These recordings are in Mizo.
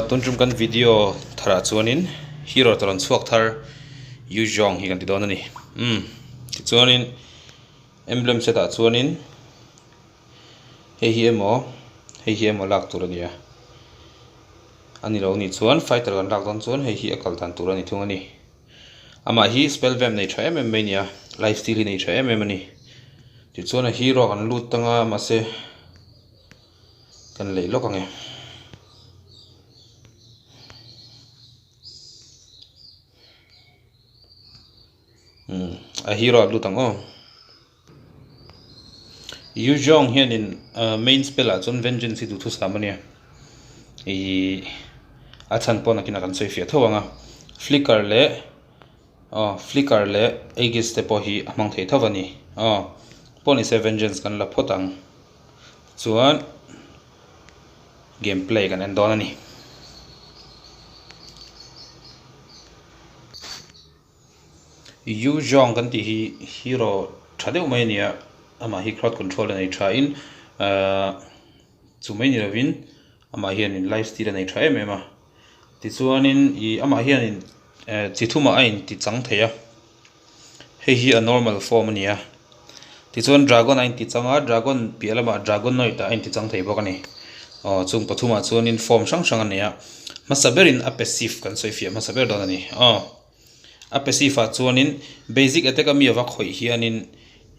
Tun tum kan video tharah chuanin hero ta rawn chhuak thar Yu Zhong hi kan ti dawn a ni. Umm tichuanin emblem set ah chuanin hei hi emaw hei hi emaw lak tur a ni a, a ni lo nih chuan fighter kan lak dawn chuan hei hi a kal dan tur a ni thung a ni. Amah hi spell vamp nei tha em em mai a ni a, life steal hi nei tha em em a ni. Tichuan a hero kan lut tang a mahse kan lei lawk ang e. Umm a hero a lut ang aw. Yu Zhong hianin main spell ah chuan vengeance hi duhthusam a nia. Ihh a chhan pawh nakinah kan sawi fiah tho ang a. Flicker leh aw flicker leh aegis te pawh hi a hmang thei tho a ni. Aw pawh nise vengeance kan la phawt ang. Chuan game play kan en dawn a ni. Yu Zhong kan tih hi hero tha deuh mai a ni a, amah hi crowd control a nei tha in ahh chu mai ni lovin amah hianin life steal a nei tha em em a, tichuanin ih amah hianin eh chi thumah a inti chang thei a, hei hi a normal form a ni a, tichuan dragon a inti chang a, dragon piah lamah dragonoid ah a inti chang thei bawk a ni, aw chung pathumah chuanin form hrang hrang a nei a, hmasa berin a passive kan sawi fiah hmasa ber dawn a ni aw. A passive ah chuanin basic attack a mi ava khawih hianin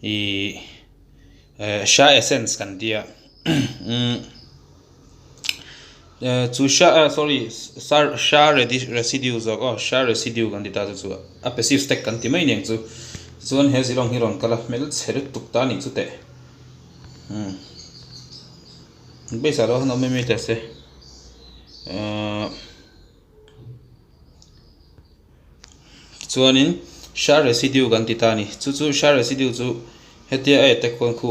ihh sha essence kan tia umm chu sha sorry sha residue zawk aw sha residue kan ti ta chu chu a passive stack kan ti mai aniang chu chuan he zilong hi rawn kal a hmel chhe lutuk ta anih chu teh umm base ah lo han awm em em teh se ahh. Chuanin sha residue kan ti ta a ni. Chu chu sha residue chu hetia a attack khawn khu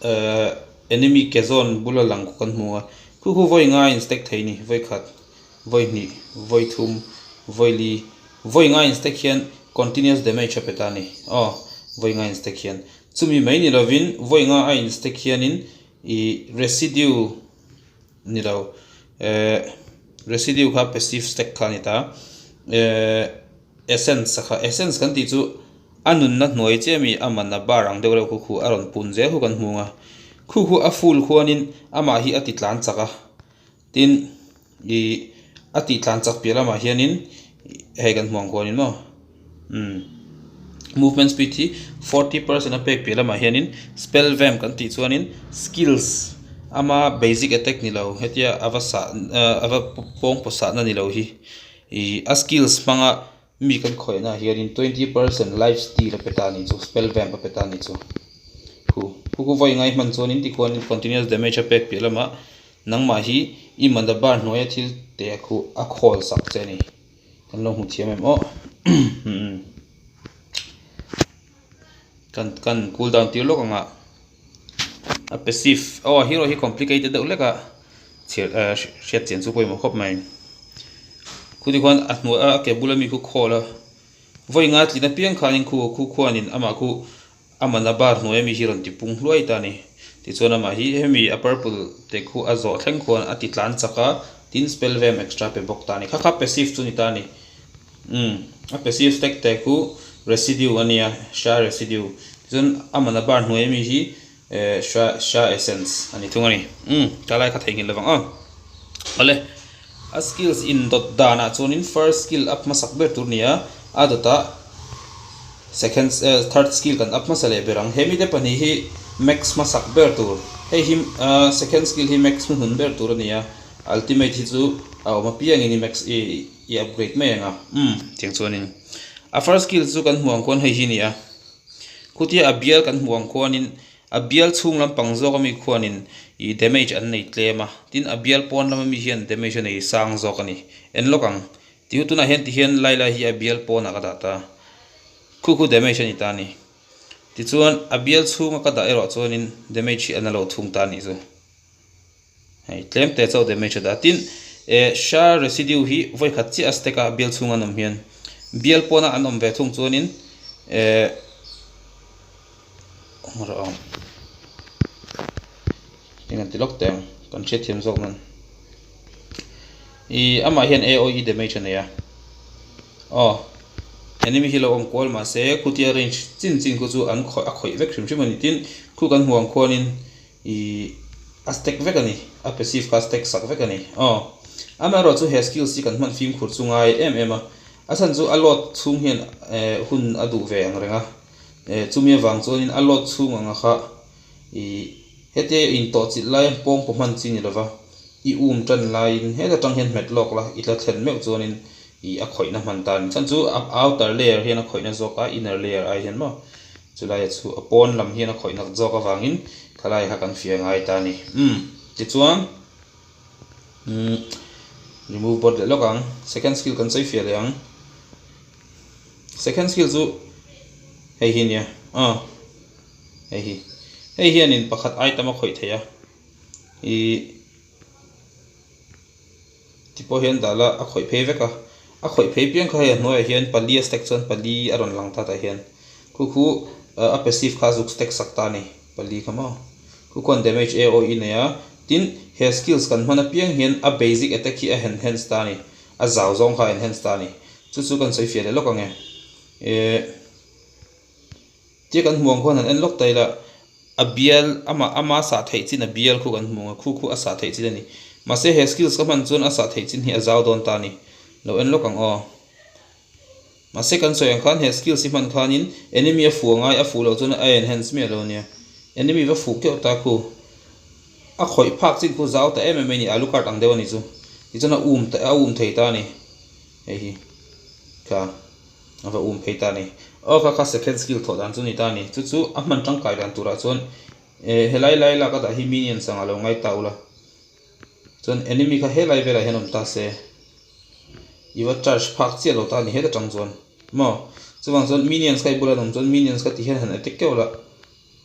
ehh enemy ke zawn bula lang khu kan hmu a. Khu khu vawi nga in stack thei a ni. Vawi khat, vawi hnih, vawi thum, vawi li. Vawi nga in stack hian continuous damage a pe ta a ni. Aw, vawi nga in stack hian. Chumi mai ni lovin vawi nga a in stack hianin ih residue. Ni lo eh residue kha passive stack kha a ni ta eh essence kha essence kan tih chu a nunna hnuai chiah ami a man a bar ang deuh reuh khu khu a rawn pun zel khu kan hmu ang a khu khu a full khuanin amah hi a ti tlan chak a tin ih a tih tlan chak piah lamah hianin hei kan hmu ang khuanin maw umm movement speed hi 40% a pek piah lamah hianin spell vamp kan tih chuanin skills ama basic attack ni lo hetia ava sah ah ava pawng paw sahna ni lo hi ih a skills hmanga mi kan khawihna ah hianin 20% life steal a pe ta a nih chu spell vamp a pe ta a nih chu khu khu khu vawi ngai hman chuanin tikhuanin continuous damage a pek piah lamah nangmah hi i mana bar hnuaia thil te khu a khawl sak che a ni. Kan lo hmu thiam em aw kan kan cool down tir lawk ang a a passive aw hero hi complicated deuh hlek a chhiar eh hriat chian chu pawimawh khawp mai khutih khuan a hnuai a ke bula mi khu khawl a vawi nga tlin apiang khanin khu khu khuanin amah khu A mana bar hnuai ami hi rawn ti pung hluai ta a ni. Tichuan amah hi hemi a purple te khu a zawh thleng khuan a ti tlan chak a, tin spell vem extra pe bawk ta a ni. Kha kha passive chu ni ta a ni. Umm a passive stack te khu residue a nia, sha residue. Tichuan a mana bar hnuai ami hi eh sha sha essence a ni thung a ni. Umm ta lai kha theihnghilh lovang aw. Awle a skills indawt danah chuanin first skill up hmasak ber tur a ni a, a dawtah Second eh third skill kan up hmasa leh ber ang. He mite pahnih hi max hmasak ber tur. Hei hi ah second skill hi max hnuhnun ber tur a ni a. Ultimate hi chu a awm apiangin i max i i upgrade mai ang a. Umm tiang chuanin a first skill chu kan hmuh ang khuan hei hi a ni a. Khutia a bial kan hmuh ang khuanin a bial chhung lampang zawk ami khuanin ih damage an nei tlem a. Tin a bial pawn lam ami hian damage a nei sang zawk a ni. En lawk ang. Tiu tunah hian tihian lai lai hi a bial pawnah ka dah ta. Khu khu damage a ni ta a ni. Tichuan a bial chhunga ka dah erawh chuanin damage hi a na lo thung ta a nih chu. Hei tlem te chauh damage a dah. Tin eh sha residue hi vawi khat chiah a stack a bial chhunga an awm hian. Bial pawna an awm ve thung chuanin eh rawh ang. Eng an ti lawk teh ang kan hriatthiam zawk nan. Ih amah hian AOE damage a nei a. Aw enemy hi lo awm kual mahse khutia range chin chin khu chu an khawih a khawih vek hrim hrim a ni. Tin, khu kan hmuh ang khuanin ih a stack vek a ni. A passive kha a stack sak vek a ni. Aw amaherawh chu he skills hi kan hman fimkhur chu ngai em em a. A chhan chu a load chhung hian hun a duh ve ang reng a. Chumi avang chuanin a load chhung anga kha ih hetia intawh chilh lai pawng pawh hman chi ni lova i um tan laiin heta tang hian hmet lawk la i tla thlen meuh chuanin ih a khawihna hman ta a ni. Chhan chu a outer layer hian a khawihna zawk a inner layer ai hian maw chulai chu a pawn lam hian a khawihna zawk avangin khalai kha kan fia ngai ta a ni. Umm tichuan umm remove board leh lawk ang second skill kan sawi fiah leh ang. Second skill chu hei hi nia aw hei hi hei hianin pakhat item a khawih theih a ih ti pawh hian dah la a khawih phei vek a a khawih phei piang kha hei a hnuaiah hian pali a stack chuan pali a rawn lang ta tah hian khu khu a passive kha a zuk stack sak ta a ni pali kha maw khu khuan damage AOE nei a tin he skills kan hman apiang hian a basic attack hi a enhance ta a ni. A zau zawng kha a enhance ta a ni. Chu chu kan sawi fiah leh lawk ang e. Ehh tia kan hmuh ang khuan han en lawk ta ila, a bial ama ama sah theih chin a bial khu kan hmu ang a, khu khu a sah theih chin a ni. Mahse he skills ka hman chuan a sah theih chin hi a zau dawn ta a ni. Lo en lawk ang aw. Mahse kan sawi ang khan he skills hi hman khanin enemy a fuh angai a fuh loh chuan a enhance miah lo ania. Enemy va fuh keuh ta khu. A khawih phak chin khu zau ta em em mai a ni, Alucard ang deuh a ni chu. Tichuan a um ta a um thei ta a ni. Hei hi kha a va um phei ta a ni. Aw kha kha second skill thawh dan chu ni ta a ni. Chu chu a hman tangkai dan turah chuan eh helai lai lak a dah hi minions ang a lo ngai ta ula. Chuan enemy kha helai velah hian awm ta se i va charge phak chiah lo ta a ni heta tang chuan maw. Chuvang chuan minions kha i bulah an awm chuan minions kha ti hian han attack keuh la.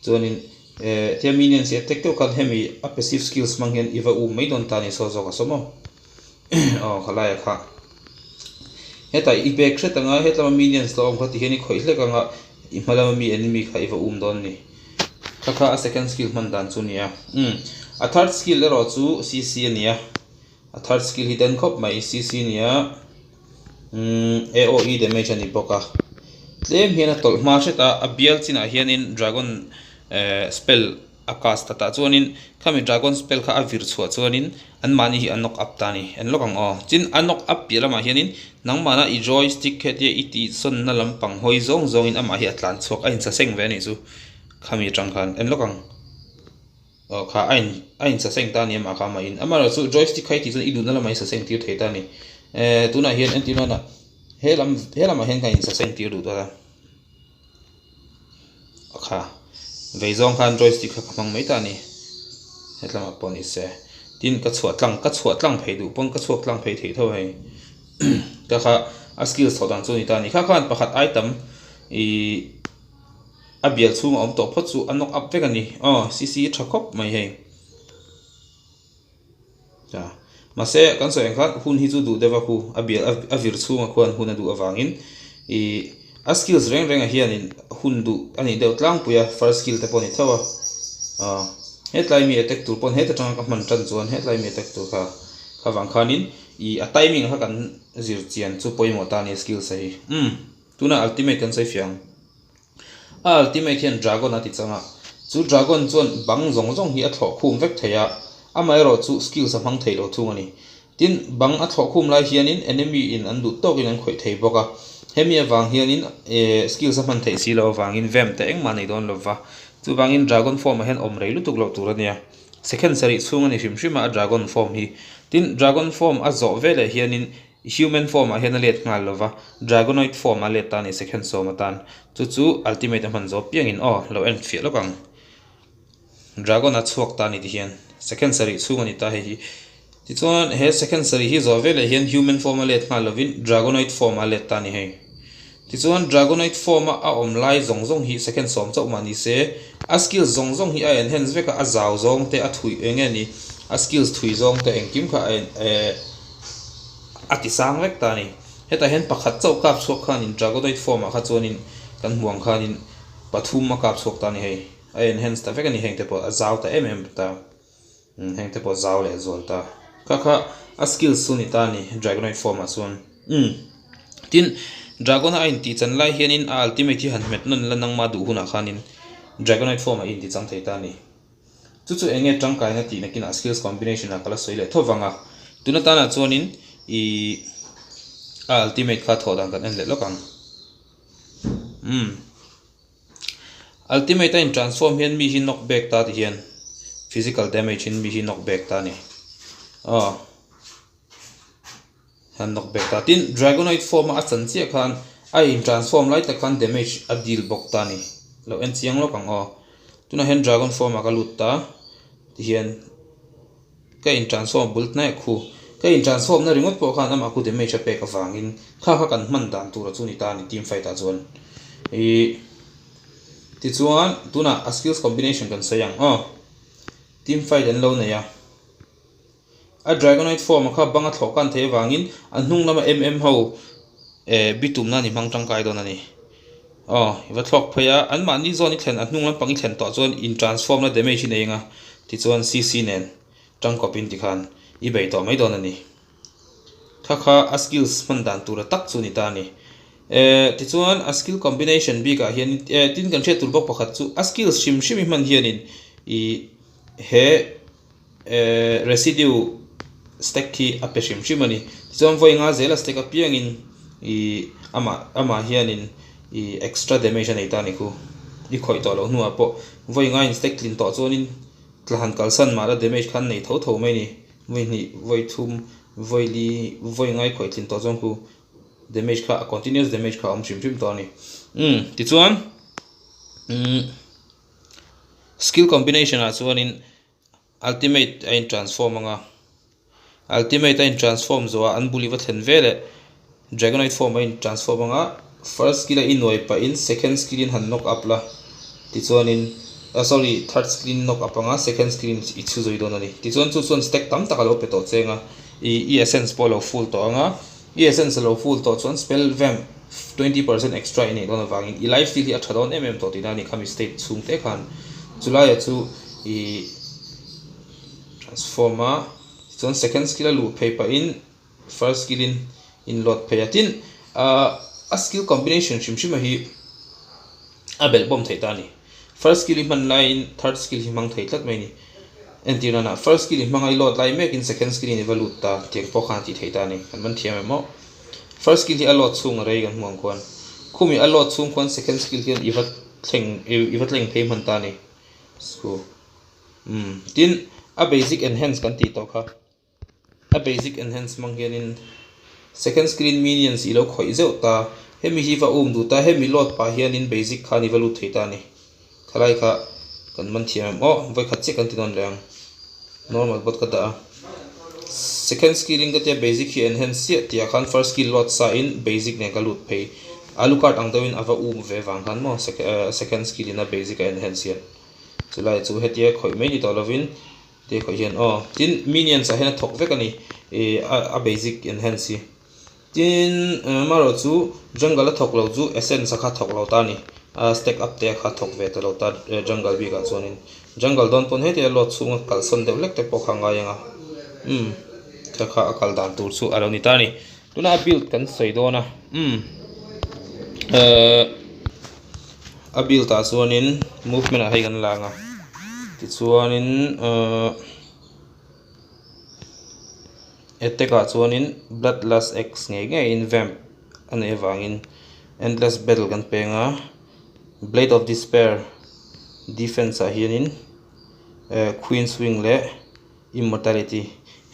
Chuanin eh tia minions hi attack deuh khan hemi a passive skills hmang hian i va um mai dawn ta a ni saw zawk a saw maw aw khalaia kha hetah i bag hret anga hetlama minions lo awm kha ti hian i khawih hlek anga i hma lama mi enemy kha i va um dawn a ni kha kha a second skill hman dan chu a ni a umm a third skill erawh chu cc a ni a a third skill hi den khawp mai cc a ni a. Umm AOE damage a ni bawk a tlem hian a tawlh hma hret a a bial chinah hianin dragon eh spell a cast ta tah chuanin khami dragon spell kha a vir chhuah chuanin anmahni hi a knock up ta a ni en lawk ang aw tin a knock up piah lamah hianin nangmahna i joystick hetia i tih sawnna lampang hawi zawng zawngin amah hi a tlan chhuak a insaseng ve a nih chu khami atang khan en lawk ang. Aw kha a in a in saseng ta a ni amah kha amah in amaherawh chu joystick kha i tih chuan i duhna lamah i saseng tir thei ta a ni eh tunah hian entir nana he lam he lamah hian ka in saseng tir duh ta a kha vei zawng khan joystick kha ka hmang mai ta a ni hetlamah pawh ni se tin ka chhuah tlang ka chhuah tlang phei duh pawn ka chhuak tlang phei thei tho hei ka kha a skills thawh dan chu a ni ta a ni kha khan pakhat item ih. A bial chhung a awm tawh phawt chu a knock up vek a ni. Aw CC tha khawp mai hei. Cha. Mahse kan sawi ang khan hun hi chu duh deuh a khu a bial a vir chhunga khuan hun a duh avangin ih a skills reng rengah hianin hun duh a nih deuh tlangpui a first skill te pawh a ni tho a. Aw hetlai mi attack tur pawn heta tanga ka hman tan chuan hetlai mi attack tur kha kha vang khanin ih a timing kha kan zir chian chu pawimawh ta a ni skills a hi. Umm. Tunah ultimate kan sawi fiah ang. A ultimate hian dragon a ti chang a, chu dragon chuan bang zawng zawng hi a thlawh khum vek thei a, amaherawh chu skills a hmang thei lo thung a ni. Tin, bang a thlawh khum lai hianin enemy in an duh tawkin an khawih thei bawk a, hemi avang hianin skills a hman theih si loh avangin vem te engmah nei dawn lova, chuvangin dragon form ah hian awm rei lutuk loh tur a nia. Second sarih chhung a ni hrim hrim a a dragon form hi. Tin, dragon form a zawh veleh hianin Human form ah hian a let nghal lova, Dragonoid form a let ta a ni second sawm atan. Chu chu ultimate a hman zawh piangin aw, lo en fiah lawk ang. Dragon a chhuak ta a ni ti hian second sarih chhung a ni ta hei hi. Tichuan he second sarih hi zawh veleh hian human form a let nghal lovin Dragonoid form a let ta a ni hei. Tichuan Dragonoid form a a awm lai zawng zawng hi second sawm chauh mah ni se, a skills zawng zawng hi a enhance vek a, a zau zawng te a thui eng nge ni, a skills thui zawng te engkim kha a en eh a ti sang vek ta a ni. Hetah hian pakhat chauh kap chhuak khanin Dragonoid form ah kha chuanin kan hmuh ang khanin pathum a kap chhuak ta a ni hei, a enhance ta vek a ni heng te pawh a zau ta em em ta, heng te pawh a zau leh zual ta. Kha kha a skills chu ni ta a ni Dragonoid form ah chuan. Umm. Tin, Dragon a a intih chan lai hianin a ultimate hi han hmet nawn la nangma duh hunah khanin Dragonoid form ah i inti chang thei ta a ni. Chu chu eng nge tangkaina tih nakinah skills combination ah ka la sawi leh tho vang a. Tuna tanah chuanin i a ultimate kha thawh dan kan en leh lawk ang. Umm. Ultimate a in transform hian mi hi knock back ta ti hian physical damage in mi hi knock back ta a ni. Aw. Han knock back ta. Tin, Dragonoid form a a chan chiah khan a in transform lai tak khan damage a deal bawk ta a ni. Lo en chiang lawk ang aw. Tunah hian dragon form ah ka lut ta ti hian ka in transform bul hnaih khu. Ka in transform na ringawt pawh khan amah khu damage a pek avangin kha kha kan hman dan tur a chu ni ta a ni team fight ah chuan. Ih tichuan tunah a skills combination kan sawi ang aw. Team fight an lo nei a. A Dragonoid form a kha banga thlawh kan theih avangin a hnung lama MM ho eh bitum nan i hmang tangkai dawn a ni. Aw, i va thlawk phei a, anmahni zawn i thlen a hnung lampang i thlen tawh chuan in transform na damage i nei anga tichuan CC nen tangkawpin tikhan i bei tawh mai dawn a ni. Kha kha a skills hman dan tura tak chu ni ta a ni. Eh tichuan a skill combination bikah hian eh tin kan hriat tur bawk pakhat chu a skills hrim hrim i hman hianin i he Eh residue stack hi a pe hrim hrim a ni. Tichuan vawi nga zela stack apiangin ih amah amah hianin ih extra damage a nei ta a ni khu. I khawih tawh loh hnuah pawh vawi nga in stack tlin tawh chuanin tla han kalsan mahla damage khan nei tho tho mai a ni. Vawi hnih, vawi thum, vawi li, vawi nga i khawih tlin tawh chuan khu damage kha a continuous damage kha a awm hrim hrim tawh a ni. Umm tichuan umm skill combination ah chuanin. Ultimate a in transform anga, Ultimate a in transform zawh a an bul i va thlen ve leh Dragonoid form a in transform anga first skill a i nuai pah in second skill in han knock up la tichuanin ah sorry third skill in knock up anga second skill in i chhu zui dawn a ni. Tichuan chu chuan stack tam tak a lo pe tawh cheng a i i essence pawh a lo full tawh anga i essence a lo full tawh chuan spell vamp 20% extra i neih dawn avangin i life steal hi a tha dawn em em tawh tihna a ni khami state chhung te khan chulaiah chu i transform a tichuan second skill a luh phei pahin first skill in in load phei a tin ah a skill combination hrim hrim a hi a belh bawm theih ta a ni first skill hi hman laiin third skill hi hmang thei tlat mai a ni entir nana first skill i hmang a i load lai mekin second skill in i va lut ta tiang pawh khan a tih theih ta a ni kan man thiam em aw. First skill hi a load chhung a rei kan hmuh ang khuan khumi a load chhung khuan second skill hian i va thleng i va tleng phei hman ta a ni so umm tin a basic enhance kan tih tawh kha a basic enhance hmang hianin second skill in minions i lo khawih zeuh ta hemi hi va um duh ta hemi load pah hianin basic khan i va lut thei ta a ni thalai kha kan man thiam em aw vawikhat chiah kan ti nawn leh ang normal bot ka dah a second skill in ka tia basic hi enhance chiah tih ah khan first skill load sa in basic nen ka lut phei alucard ang deuh in a va um ve vang khan maw second skill in a basic a enhance hian chulai chu hetia khawih mai ni tawh lovin tia khawih hian aw tin minions ah hian a thawk vek a ni ih a basic enhance hi. Tin, amaherawh chu jungle a thawk lo chu essence a kha thawk lo ta a ni. A stack up te a kha thawk ve ta lo ta jungle bikah chuanin jungle dawn pawn heti a load chhunga kalsawn deuh hlek te pawh kha a ngai ang a. Umm kha kha a kal dan tur chu a lo ni ta a ni. Tuna a build kan sawi dawn a umm ehh a build ah chuanin movement ah hei kan la ang a tichuanin ehh. Attack ah chuanin Bloodlust Axe ngei ngeiin vamp a neih avangin Endless Battle kan peng a, Blade of Despair defense ah hianin eh Queen's Wing leh Immortality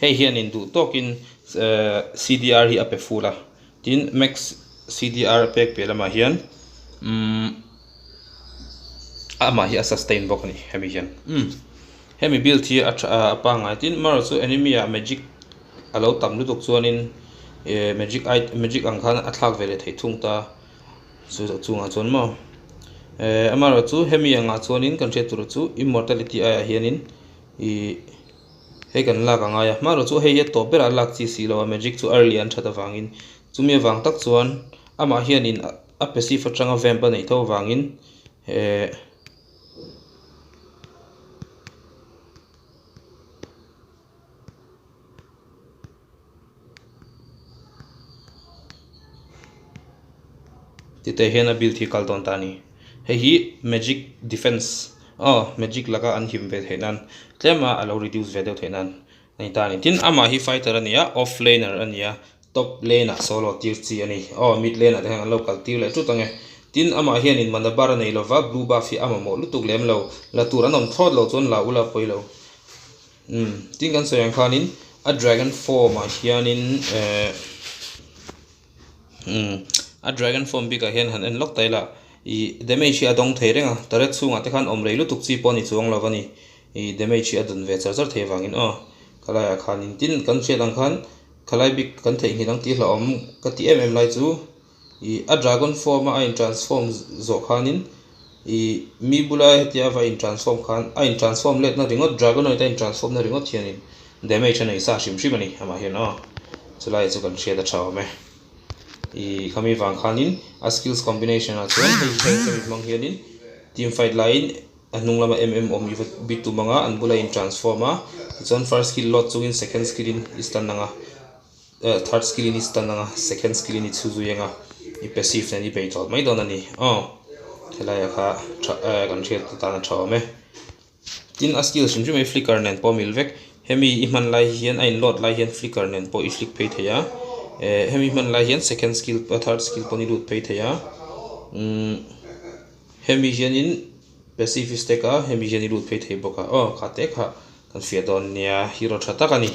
hei hianin duh tawkin eh C_D_R hi a pe full a, tin max C_D_R a pek piah lamah hian umm amah hi a sustain bawk a ni hemi hian umm. Hemi build hi a tha a pangngai tin marawh chu enemy ah magic a lo tam lutuk chuanin eh magic ai magic ang khan a thlak ve leh theih thung ta chu chungah chuan maw eh amaherawh chu hemi angah chuanin kan hriat tur chu immortality aiah hianin ih hei kan lak a ngai a marawh chu hei hi a tawp berah a lak chi si lo a magic chu early an that avangin chumi avang tak chuan amah hianin a passive atanga vamp a neih tho avangin eh. Tite hian a build hi kal dawn ta a ni. Hei hi magic defense aw magic laka an him ve theih nan tlem a a lo reduce ve deuh theih nan a ni ta a ni. Tin amah hi fighter a ni a, off laner a ni a, top lane ah solo tir chi a ni. Aw mid lane ah te hian an lo kal tir leh tut ang e. Tin amah hianin mana bar a nei lova blue buff hi a mamawh lutuk lem lo. La tur an awm thlawt lo chuan la ula pawi lo. Umm tin kan sawi ang khanin a dragon form ah hianin eh Umm a dragon form bikah hian han en lawk ta ila ih damage hi a dawng thei reng a turret chhungah te khan awm rei lutuk chi pawh a ni chuang lo a ni ih damage hi a dawn ve char char thei avangin aw khalaiah khanin tin kan hriat ang khan khalai bik kan theihnghilh ang tih hlauhawm ka ti em em lai chu ih a dragon form a a in transform zawh khanin ih mi bula hetia va in transform khan a in transform letna ringawt dragonoid a in transform na ringawt hianin Damage a nei sa hrim hrim a ni amah hian aw chulai chu kan hriat a tha awm e ih khami vang khanin a skills combination ah chuan hei heng hemi hmang hianin team fight laiin a hnung lama em em awm i va bit tum anga an bula in transform a tichuan first skill load chungin second skill in i stun anga eh third skill in i stun anga second skill in i chhu zui anga i passive nen i bei tawh mai dawn a ni aw helaiah kha tha eh kan hriat atan a tha awm e. Tin a skill hrim hrim hi flicker nen pawh a mil vek. Hemi i hman lai hian a in load lai hian flicker nen pawh i flick phei thei a. Eh hemi hman lai hian second skill third skill pawh i lut phei thei a. Umm hemi hianin passive i stack a hemi hian i lut phei thei bawk a. Aw kha te kha kan fiah dawn nia hero tha tak a ni.